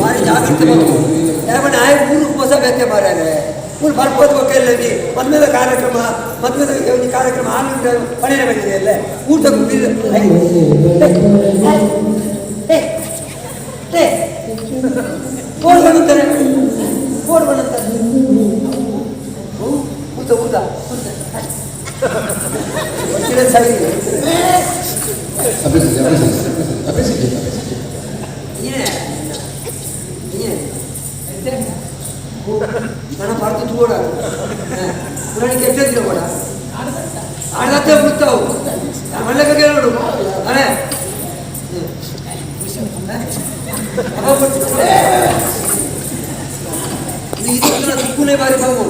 ಭಾರಿ ಜಾಗ್ರತೆ ಬಂತು. ಯಾಕಂದ್ರೆ ಆಯ್ ಊರು ಹೊಸ ಬೇಕೆ ಮಾರ್ಯಾರೆ. ಊರು ಬರ್ಬೋದು ಒಕ್ಕಲ್ಲಿ ಮದ್ಮೆದ ಕಾರ್ಯಕ್ರಮ, ಮದ್ಮೆದ ಒಂದು ಕಾರ್ಯಕ್ರಮ ಆನಂದ ಪಡೆಯ ಬಂದಿದೆ ಅಲ್ಲೇ ಊಟ. ಫೋನ್ ಬಂದಂತಾರೆ, ಫೋನ್ ಬಂದಂತಾರೆ. ಊಟ ಊಟ ಸರಿ. ಅಭ್ಯಸಿಸಿ, ಅಭ್ಯಸಿಸಿ, ಅಭ್ಯಸಿಸಿ. ಏನೇ ಏನೇ ನನ್ನ ಪರ್ದು ತೂಡ ಪುರಾಣಿ ಕೆಟ್ಟಿದ್ರು ಕೂಡ ಆಡತ್ತೆ ಬಿಡ್ತಾವು ಒಳ್ಳೆ ಬಗ್ಗೆ ನೋಡು. ಅದೇ ಇದು ತುಪ್ಪುನೇ ಬಾರಿ ಬಾವು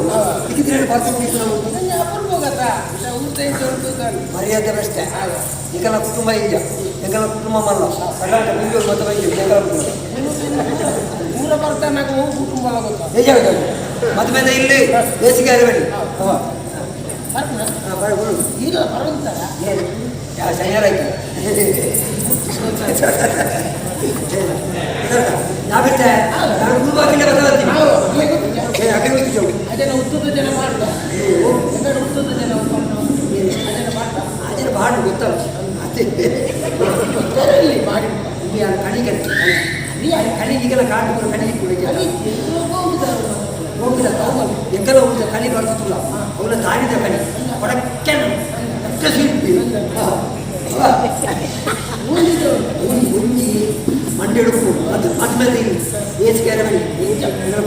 ಇಕ್ಕಿದ್ರೆ ಪರ್ದು ಬಿಡ್ತು. ಮರ್ಯಾದೆ ಅಷ್ಟೇ. ಎಂಕಲ ಕುಟುಂಬ ಇಲ್ಲ, ಎಂಕಲ ಕುಟುಂಬ ಮಲ್ಲ ಕರ್ನಾಟಕ ಮುಂಜೋರು ಮತ್ತೆ ಬೈಜ ಎಂಕಲ ಕುಟುಂಬ. ಊರ ಬರ್ತಾನಾಗ ಹೋಗಿ ಕುಟುಂಬ ಗೊತ್ತಾ? ನಿಜ. ಮದುವೆ ಇಲ್ಲಿ ಬೇಸಿಗೆ ಆಗಬೇಡಿ ಅವ. ಹಾಂ, ಬರ ಗುರು. ಇಲ್ಲ, ಬರಂತಾರ. ಏನು ಯಾವ ಶನಿವಾರ ಆಯ್ತು ನಾ ಬಿಟ್ಟೆ. ನಾನು ಗುರು ಬಾಗಿಲೇ ಬರ್ತೀನಿ. ಏ ಅಕಡೆ ಹೋಗಿ. ಅದನ್ನ ಉತ್ತದ ಜನ ಮಾಡ್ದ, ಎಲ್ಲರೂ ಉತ್ತದ ಜನ ಅದನ್ನ ಮಾಡ್ದ. ಆಚೆ ಬಾಡು ಗೊತ್ತಲ್ಲ ಅದೇ. ಗೊತ್ತಾರಲ್ಲಿ ಮಾಡಿ. ಕಣಿ ಕಣಿ ಕಣಿ ಈಗೆಲ್ಲ ಕಾಡು ಕಣಿ. ಹೋಗಿದ ಎಂಕೆಲ್ಲ ಹೋಗಿದ ಕಣಿ ಬರ್ತಿಲ್ಲ. ಅವನ ತಾಡಿದ ಕಣಿ ಕೊಡಕ್ಕೆ ಶಿಲ್ಪಿ ಒಂಜಿ ಮಂಡೆಡುಕ್ಕು ಅದು ಮದ್ಮೇಲೆ ಬೇಸಿಗೆ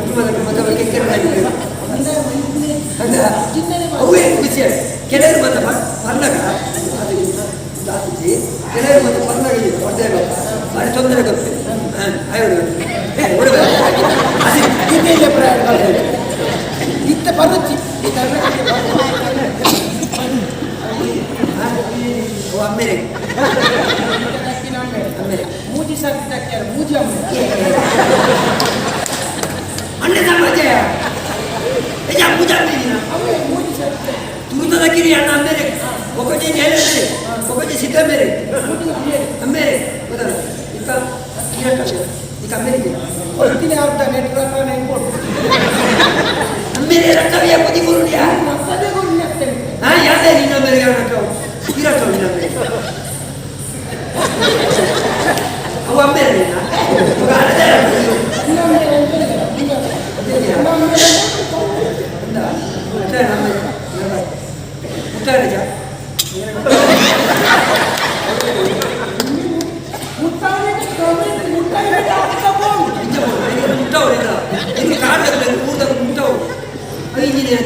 ಕುಟುಂಬದ ಮತ್ತೆ ಕೆಕ್ಕೆರೆ. ಅವೇ ಖುಷಿ. ಕೆಲವರು ಮತ್ತೆ ಪರ್ನಾಗ ಅದು ದಾತಿಜಿ. ಕೆಲವರು ಮತ್ತೆ ಪರ್ನಾಗ ಕೊಡ್ತಾ ಭಾರಿ ತೊಂದರೆ ಕೊಡ್ತೇವೆ. ಇದೇ ಪ್ರಯಾಣ ಇತ್ತ ಬರುತ್ತಿ. ಅಮ್ಮೇರೆ ಅಮ್ಮೇರೆ. ಮೂಜಿ ಸರ್ತಿ ತಕ್ಕಿಯಾರ ಮೂಜಿ ಅಮ್ಮ. ಅಣ್ಣ ಸಮಾಜ ಪೂಜಾ. ಅವೇ ಮೂಜಿ ಸರ್ತಿ. ತುರುತದ ಕಿರಿ ಅಣ್ಣ ಅಮ್ಮೇರೆ ಒಕ್ಕಜಿ ನೇಲೆ ಒಕ್ಕಜಿ ಸಿದ್ಧ ಮೇರೆ. ಮೂಜಿ ಅಮ್ಮೇರೆ. ಅಮ್ಮೇರೆ ಗೊತ್ತಲ್ಲ ಇಕ್ಕ ಇಕ್ಕ ಅಮ್ಮೇರಿಗೆ. ಹೊತ್ತಿನ ಅರ್ಧ ನೆಟ್ವರ್ಕ್ ಕೊಡು. ಅಮ್ಮೇರೆ ರಕ್ತವಿಯ ಪತಿ ಗುರುಡಿಯ. ಮತ್ತದೇ ಗುರುಡಿ ಆಗ್ತೇನೆ. ಹಾ, ಯಾವ್ದೇ ನಿನ್ನ ಮೇರೆಗೆ ರಕ್ತವು ಇರತ್ತವು ನಿನ್ನ ಮೇಲೆ ಅವು ಅಮ್ಮೇರೆ ನಿನ್ನ ಅದೇ. ಇನ್ನೊಮ್ಮೆ ಅಂತ ಇನ್ನೊಮ್ಮೆ. ಮುಟ್ಟಾರೆ. ಮುಟ್ಟಾನೆ ಮುಟ್ಟಾನೆ. ಮುಟ್ಟಾವು ಇಲ್ಲಿ ಕಾಡದಲ್ಲಿ ಊಟದ ಮುಟ್ಟಾವು ಅದು ಇಂಜಿನಿಯರ್.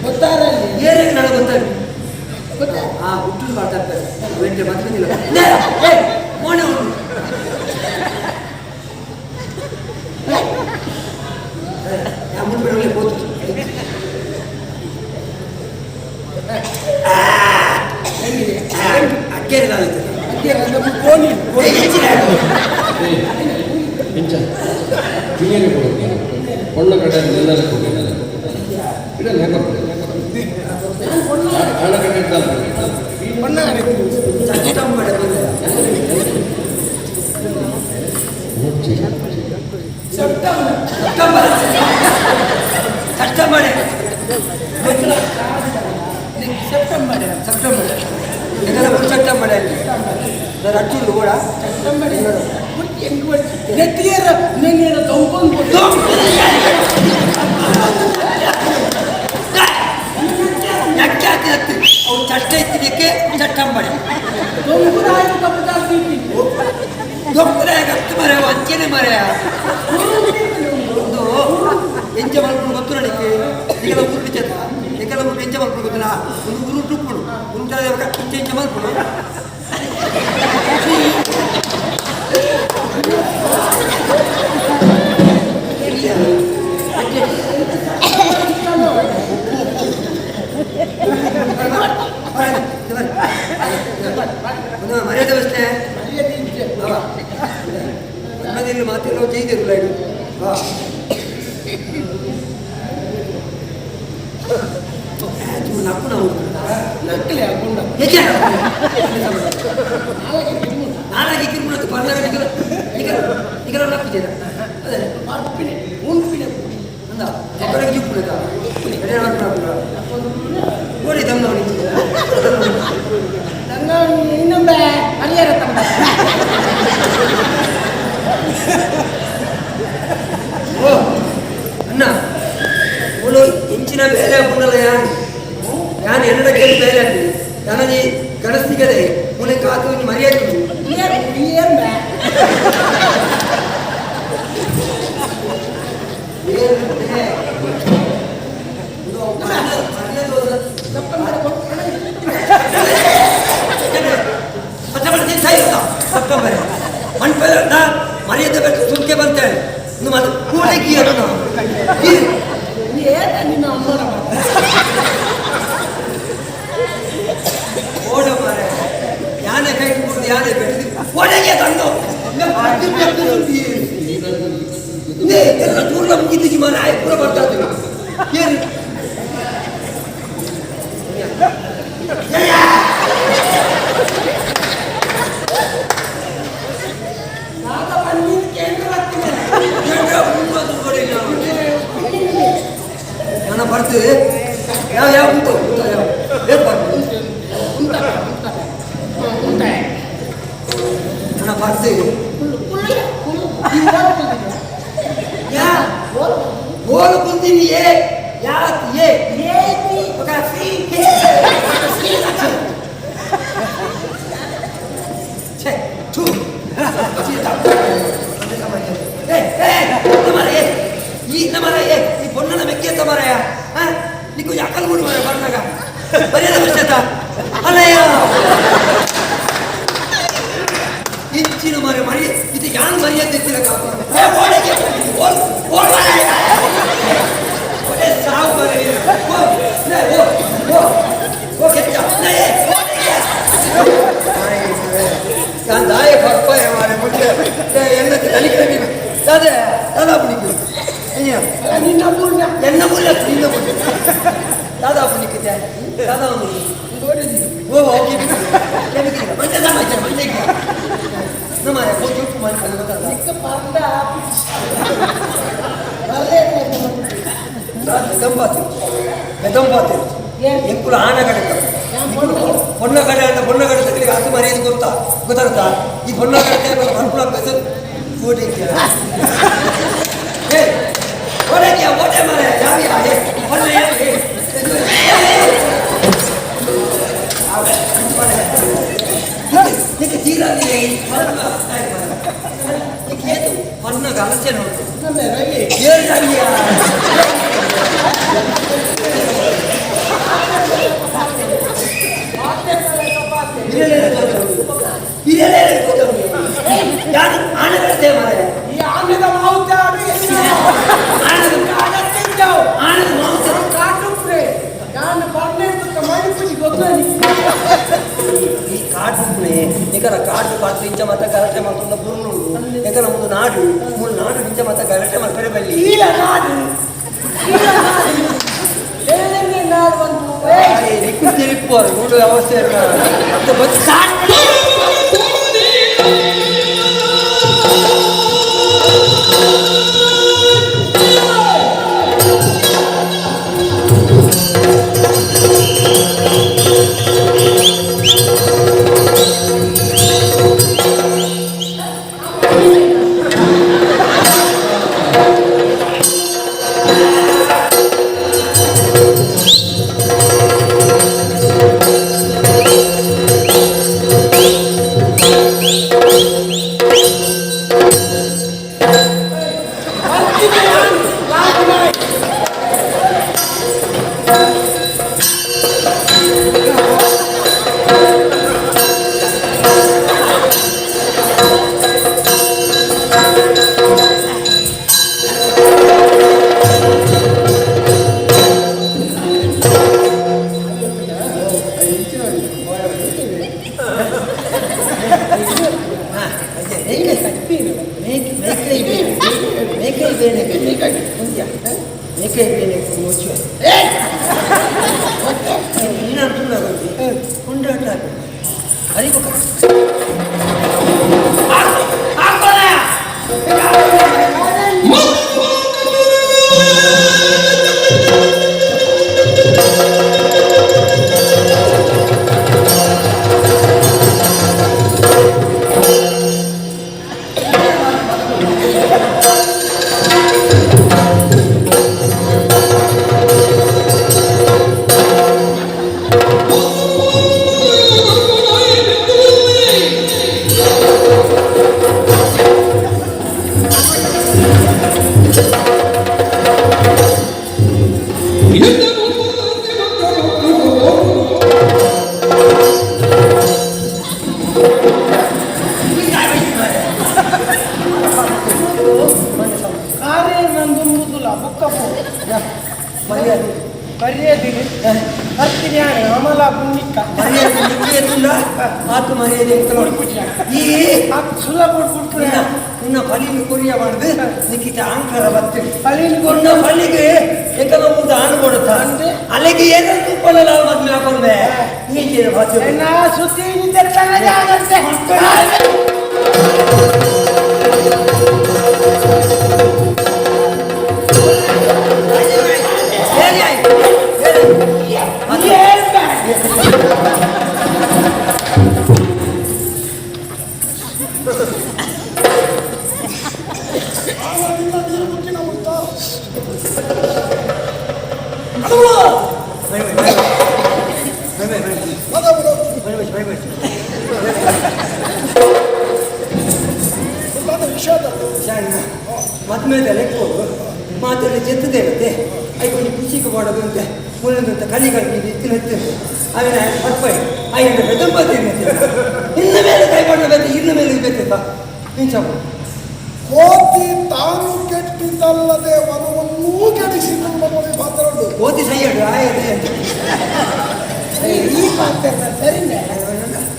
ಗೊತ್ತಾರಲ್ಲಿ. ಏನೇ ನಾನು ಗೊತ್ತಾರೆ. ಗೊತ್ತಾ? ಆ ಹುಟ್ಟು ಮಾಡ್ತಾರೆ ವೆಂಟೆ ಮದ್ವೆದಿಲ್ಲ. ಏ ಮೋನೆ ಉಂಟು. ಮುಂದೆ ಹೋತು. ಹೆಂಗಿದೆ? ಅಕ್ಕೇರಿ ನಾನು. ಅದೇ ನಮ್ಮ ಕೋಣಿ. ಇಂಚ ಜೂನಿಯರ್ ಕೊಡು. ಪೊಣ್ಣ ಕಡೆ ನೆಲ್ಲರೆ ಕೊಡು. ಇಡಲ್ಲ ಹೇಗೆ ಆಣ ಕಡೆ ಇಡ್ತಾನೆ. ಬಣ್ಣ. ಸೆಪ್ಟೆಂಬರ್ ಬಂದ. September. September September. September. September ಇದೆಲ್ಲ ಸೆಪ್ಟೆಂಬರ್ ನಾನು ಅಚ್ಚುಂಡು ಕೂಡ. ಸೆಪ್ಟೆಂಬರ್ ನೆತ್ತಿಯರ ನೆನ್ನೇನ ತೊಂಕೊಂಡು. ಯಾಕೆ ಹತ್ತಿ ಅವು ಚಟ್ಟ ಇತ್ತಿದ್ದಕ್ಕೆ ಸೆಪ್ಟೆಂಬರ್. ತೊಂಗುದಾಯ ಕಪ್ಪು. ದೊಕ್ಕರೆ ಗತ್ತು ಮರೆ ಅಂಚೆನೆ ಮರೆಯ ಒಂದು ಎಂಚ ಮಲ್ಪುಡು ಗೊತ್ತು ನನಗೆ. ಈಗೆಲ್ಲ ಉರುಟು ಚೇತ ಈಗೆಲ್ಲ ಉರುಟು ಎಂಚ ಮಲ್ಪುಡು ಗೊತ್ತಿಲ್ಲ. ಒಂದು ಉರುಟು ಉಪ್ಪುಡು ಉರುಟು ಇಂಚ ಇಂಚ ಮಲ್ಪುಡು. ಒಂದು ಮರ್ಯಾದೆ ಬಸ್ತೆ. ಮರ್ಯಾದೆ ಇದ್ದೆ. ಮನೆಯಲ್ಲಿ ಮಾತೆಲ್ಲ ಜೈದಿರಲ್ಲ ಇದು. ಹಾ ನಕ್ಕು ನಾವು. ನಕ್ಕಲೆ ಗುಂಡ. ಹೆಚ್ಚೆ. ನಾಲ್ಕು ಕಿಮ್ಮು. ನಾನಾಗಿ ಕಿರ್ಮುಣತ್ತು ಪರ್ನಾಗ ನಿಗಲ ನಿಗಲ ನಿಗಲ ಲಕ್ಕುಜೇರ ಅದೇ ಮರ್ಪಿನೆ ಉಂಪಿನೆ ಅಂದ ಎಕ್ಕಡೆಗೆ ಜುಪ್ಪುಲೆದ ಎಡೆ ಬರ್ಪುನ ಓಡಿ ದಮ್ಮ ನಂಗ ಇನ್ನೊಂಬೆ ಹರಿಹರ ತಂಬ ಓ ಅಣ್ಣ ಓಲು ಇಂಚಿನ ಬೇಲೆ ಪುನಲ ಯಾನ್ ಯಾನ್ ಎನ್ನಡ ಕೇಳಿ ಬೇಲೆ ಆಗ್ತದೆ ಯಾನಜಿ ಗಣಸ್ತಿಗದೆ ಮುನೆ ಕಾತು ಒಂಜಿ ಮರ್ಯಾದೆ ಉಂಟು. ಏರ್ ಏರ್ ಬೇ ಏನ್ ಮತ್ತೆ? ಇದು ಮರ್ಯಾದೆ ದೋಷ. ಮರ್ಯಾದೆ ಬೇಕು ಸುಮ್ಕೆ ಬಂತೇಳಿ ಇನ್ನು ಮತ್ತೆ ಕೂಡಲೇ ಗೀಯರು ನಾವು ಏತ ನಿನ್ನ ಅಮ್ಮನ ಓಡ ಮಾರೆ ಯಾನೆ ಕೈ ಕೊಡುದು ಯಾನೆ ಬೆಳೆದು ಒಳಗೆ ತಂದು ಎಲ್ಲ ದೂರ ಮುಗಿದಿಜಿ ಮಾರೆ ಆಯ್ ಪೂರ ಬರ್ತಾ ಇದ್ದೀವಿ ಏನು ನಾಗ ಬಂದಿದ್ದು ಕೇಂದ್ರ ಬರ್ತೀನಿ ನಾನು ಬರ್ತೀವಿ ಯಾವ ಯಾವ ಉಂಟು ಉಂಟು ಯಾವ ಏನ್ ಬರ್ತೀವಿ ಉಂಟ ಉಂಟ ನಾನು ಬರ್ತೀವಿ ಕುಳ್ಳು ಕುಳ್ಳು ಕುಳ್ಳು ಈ ಓಲ್ ಕುಳ್ಳಿದೆ. ಯಾ ಓಲ್ ಗೋಲು ಕುಂತೀನಿ ಏ ಯಾ ಏ ಏತಿ ఒక ಸಿ ಛೇ ಥು ಏ ಏ ನಮರ ಏ ಈ ನಮರ ಏ ಈ ಪೊನ್ನನ ಮೆಕ್ಕೆ ತಮರಯ ಹಾ నీకు అక్కలు కూడా మరి పడినాక మర్యాద వచ్చేత అన్నయ్య ఇచ్చిన మరి మరి ఇది యాన్ మర్యాద ఇచ్చిన సావు మరి ఓ ఓ ದಾಯ ಪಪ್ಪಾಯ ಮಾರೆ ಮುಟ್ಟೆ ಎಲ್ಲ ತಲಿಕೆ दादा दादा पुणिக்கு ನಿನ್ನ ಪೂರ್ಣ என்ன புள்ள ನಿನ್ನ புள்ள दादा पुणिக்கு दादा ಓ ಓಕೆ ಮಂಜೆ ಮಂಜೆ ಮಂಜೆ ನಮ್ಮ ಹೋಗಿ ಉಪ್ಪು ಮಾಡಿ ಗೊತ್ತಲ್ಲ ನಿಕ್ಕ ಪರ್ದ ಬರಲೇ ಬೆದಂಬಾತಿ ಬೆದಂಬಾತಿ ಎಂಕುಲ ಆಣ ಕಡೆ ಪೊಣ್ಣ ಕಡೆ ಅಂತ ಪೊಣ್ಣ ಕಡೆ ತಕ್ಕಲಿಗೆ ಹತ್ತು ಮರ್ಯಾದೆ ಗೊತ್ತಾ ಗೊತ್ತಾಗುತ್ತಾ ಈ ಪೊಣ್ಣ ಕಡೆ ಬರ್ಪುಣ ಬೆಸ ಓಟಿಗೆ ಏ ಓಡಕ್ಕೆ ಓಟೆ ಮಾರೆ ಯಾವ ಯಾ ಏ ಪೊಣ್ಣ ಯಾ ಏ ನಿಕ್ಕೆ ತೀರಾ ನಿಕ್ಕೆ ಏತು ಪನ್ನ ಗಲಸೆ ನೋಡು ನಮ್ಮ ರವಿ ಏಳು ಈ ಆಮೇಲೆ ಮಾವುತ ಕಾಟುಪ್ರೆ ನಾನು ಪರ್ಣೆ ಮಣಿಪುಜಿ ಗೊತ್ತ ಈ ಕಾಟುಪ್ನೆ ನಿಕರ ಕಾಟು ಪಾತ್ರ ಇಂಚ ಮಾತ ಗಲಾಟೆ ಮಾಡ್ಕೊಂಡ ಬುರ್ನುಂಡು ನಿಕರ ಒಂದು ನಾಡು ಮೂರು ನಾಡು ಇಂಚ ಮಾತ ಗಲಾಟೆ ಮಾಡ್ತಾರೆ ಬಲ್ಲಿ ಈಲ ನಾಡು ಈಲ ನಾಡು ಏಳನೇ ನಾಡು ಒಂದು ನಿಕ್ಕು ತಿರುಪು ಮೂಡು ಅವಸ್ಥೆ ಅಂತ ಬಚ್ಚ ಬರ್ತೀನಿ ನಾನು ಲಾಗಿ ಕೊಂಡಾಟ ಅಮಲ ಪುಣ್ಣಿಕ್ಕ ಮರ್ಯಾದೆ ನಿಕ್ಕಿಯತ್ತುಂಡ ಆತು ಮರ್ಯಾದೆ ಈ ಸುಲಭ ಕೊಡ್ಬಿಟ್ರೆ ನಿನ್ನ ನಿನ್ನ ಫಲಿಗೆ ಕೊರಿಯ ಮಾಡುದು ನಿಕ್ಕಿತ ಆಂಕರ ಬತ್ತೆ ಫಲಿನ ಕೊನ್ನ ಫಲಿಗೆ ಏಕನ ಮುಂದೆ ಆಣು ಕೊಡುತ್ತ ಅಂದ್ರೆ? ಅಲ್ಲಿಗೆ ಏನಂತ ಉಪ್ಪಲ್ಲ ಮದ್ವೆ ಹಾಕೊಂಡೆ ನೀಚೇನು ಬಾಚು ಎನ್ನ ಸುದ್ದಿ ನಿಂತಿರ್ತಾನೆ ಆಗತ್ತೆ. ಹೇಳಿ ಆಯ್ತು ಹೇಳಿ ಹೇಳ್ಬೇಡ. ಆವಾಗಿಂದ ನೀರು ಮುಕ್ಕಿನ ಮುಟ್ಟ bye bye bye bye bye ಮಾತಾಡು ಬೈ ಬೈ ಬೈ ಬೈ ಮುಟ್ಟಾದ ವಿಷಯ ಮದ್ಮೇಲೆ ಲೆಕ್ಕು ಮಾತೆಲ್ಲ ಜೆತ್ತದೆ ಇರುತ್ತೆ ಐಕೊಂದು ಖುಷಿಗೆ ಮಾಡೋದು ಅಂತ ಮುನ್ನೊಂದಂತ ಕಲಿಗಳು ಇತ್ತು ನೆತ್ತು ಆಮೇಲೆ ಪರ್ಪೈ ಆಯ್ತು ಬೆದಂಬತ್ತಿ ಇನ್ನ ಮೇಲೆ ಕೈ ಮಾಡಬೇಕು ಇನ್ನ ಮೇಲೆ ಬೇಕಪ್ಪ ನಿಂಚಪ್ಪ ಕೋತಿ ತಾನು ಕೆಟ್ಟಿದ್ದಲ್ಲದೆ ವನವನ್ನೂ ಕೆಡಿಸಿದ್ದು ನಮ್ಮಲ್ಲಿ ಪಾತ್ರ ಉಂಟು. ಓದಿ ಸೈಯಡು ಆಯದೆ ಈ ಪಾತ್ರ ಸರಿನೇ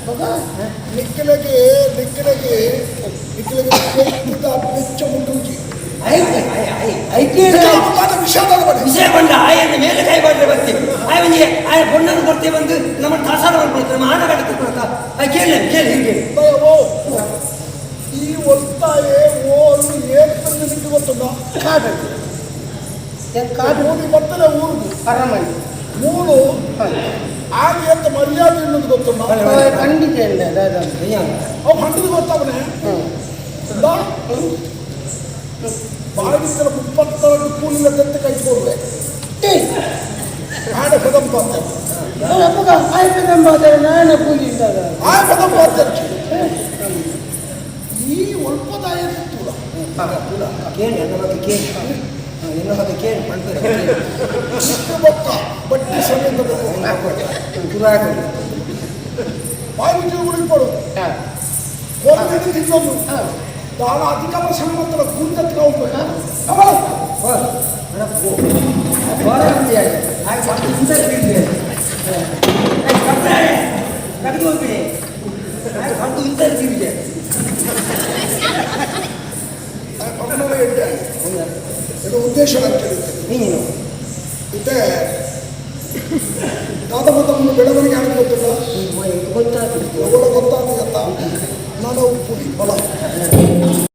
ಮಗ ನಿಕ್ಕಿಲಗೆ ನಿಕ್ಕಿಲಗೆ ನಿಕ್ಕಿಲಗೆ ಕೆಟ್ಟಿದ್ದ ಬೆಚ್ಚ ಮುಟ್ಟುಜಿ ಆಯ್ತು ಆಯ್ತು ಮುಟ್ಟಾದ ವಿಷಯದ ಬನ್ನಿ ವಿಷಯ ಬಂದ ಆಯನ ಮೇಲೆ ಕೈ ಮಾಡಿದ್ರೆ ಬರ್ತೀವಿ ಆಯನಿಗೆ ಆಯ ಪೊಣ್ಣನ್ನು ಕೊಡ್ತೇವೆ ಬಂದು ನಮ್ಮ ತಾಸಾರ ಮಾಡ್ಕೊಳ್ತಾರೆ ನಮ್ಮ ಆನ ಕಡೆ ಕೊಡ್ತಾ ಕೇಳಿ ಕೇಳಿ ಹೀಗೆ ಓ ಈ ಒತ್ತಾಯ ಓಲು ಏನ್ ತಂದು ನಿಮಗೆ ಗೊತ್ತುಂಟ ಕಾಡು ಏನ್ ಕಾಡು ಮೂಡಿ ಬರ್ತದೆ ಊರುದು ಅರಮನೆ ಮೂರು ಆಗಿ ಅಂತ ಮರ್ಯಾದೆ ಇನ್ನೊಂದು ಗೊತ್ತುಂಟ ಖಂಡಿತ ಇಲ್ಲ ದಾದಾ ಅವು ಹಂಡದು ಗೊತ್ತವನೇ ಬಾಗಿಲ 32 ಕೂಲಿನ ದತ್ತ ಕೈ ಕೊಡುವೆ ಆಡ ಪದಂ ಪಾತ್ರ ಅಪ್ಪಗ ಆಯ್ತು ಮಾತಾರೆ ನಾನು ಕೂಲಿ ಇದ್ದಾಗ ಆ ಪದಂ ಪಾತ್ರ ಈ ಒಲ್ಪದಾಯ ತುಲ ಕೇಳಿ ನನ್ನ ಬಗ್ಗೆ ಕೇಳಿ ನನ್ನ ಬಗ್ಗೆ ಕೇಳಿ ಪಂಡ್ತಾರೆ ಚಿಕ್ಕ ಬೊಕ್ಕ ಬಟ್ಟಿ ಸಮೇತ ತುರಾಕಲಿ ಬಾಯಿ ಜೀವಗಳಿಗೆ ಕೊಡು ಕೋರ್ಮೆಂಟ್ ತಿನ್ನೋದು ದಾಳ ಅಧಿಕ ವರ್ಷ ಮಾತ್ರ ಗುಂಡತ್ ಇದು ಉದ್ದೇಶ ನಾನು ಕೇಳುತ್ತೇನೆ ನೀನು ಮತ್ತೆ ದಾದ ಮತವನ್ನು ಬೆಳವಣಿಗೆ ಆಡೋದು ಗೊತ್ತಿಲ್ಲ ಗೊತ್ತಾಗ್ತದೆ ಒಳ್ಳೆ ಗೊತ್ತಾಗ್ತದೆ ಅಂತ ನಾನು ಪುಡಿ ಬಲ.